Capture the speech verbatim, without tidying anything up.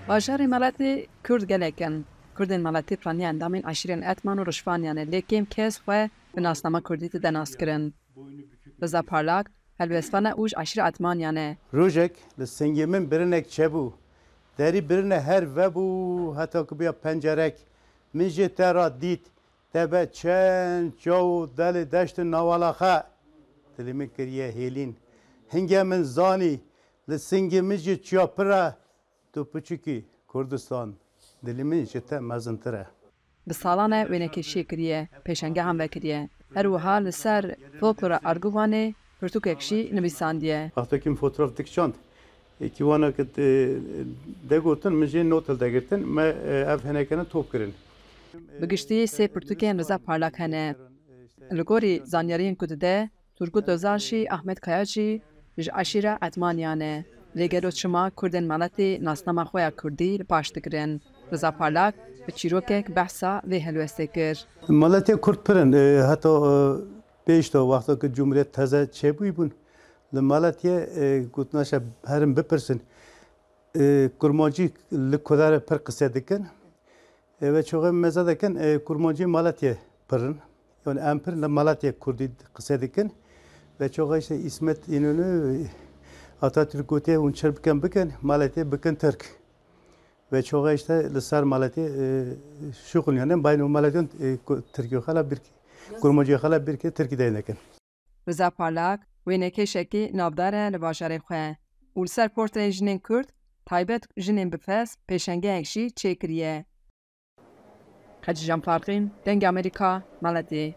Bajarê Meletê Kurd gelek in. Kurdên Meletê piraniya endamên eşîrên Etman û Rişvaniyan e, lê kêm kes xwe bi nasnama Kurdî dide naskirin. Riza Parlak, helwestvan e û ji eşîra Etmaniyan e. Rojek li singê min birinek çebû. Derî birine her vebû heta ku biya pencerek. Min jê te ra dît. Te be çend çaw û delê deştin nawalaxe. Dilê min kiriye hêlîn. Hinge min zanî, li singê min jî çiya pir e. Tu piçikî Kurdistan, dilê min ji te mezintir e. Bi salan e wênekêşiyê kiriye, pêşengehan vekiriye. Her wiha li ser folklora Arguvanê pirtûkek jî nivîsandiye. Wextekî min fotoğraf dikişand, êkî wana ki te-, degotin, min jê not hildegirtin, me, e, ev hinekene top kirin. Bi giştî sê pirtûkên Riza Parlak hene. Li gorî zanyariyên ku dide, Turgut Özal jî, Ahmet Kaya jî ji eşîra Etmaniyan e. Lê gelo çima Kurdên Meletê nasnama xwe ya Kurdî li paş digirin? Riza Parlak bi çîrokek behsa vê helwestê kir. Meletê Kurd pir in, e, heta, e, pêş de wexta ku Cumhuriyet teze çêbûyî bûn, li Meletê, e, gotina şe herin bipirsin. E, Kurmancî li Kudare pir qise dikin. E, ve çoxê meze dikin, e, Kurmancî Malatya pir in. Yani em pir li Malatya Kurdî qise dikin. Ve çoxê işte İsmet İnönü, Atatürk gotiye hûn çir bikin bikin, Malatya bikin Tirk. Ve çoxê işte li ser Malatya, e, şuxulînin. Bayno Malatya, e, ku-, Tirkiye xala bir, Kurmancî xala bir ki Tirkî de nekin. Riza Parlak, wênekêşekî navdar e li bajarê xwe û li ser portreyên jinên Kurd, taybet jinên bi fes, pêşengehek jî çêkiriye. Xecîcan Farqîn, Dengê Amerîka, Meletê.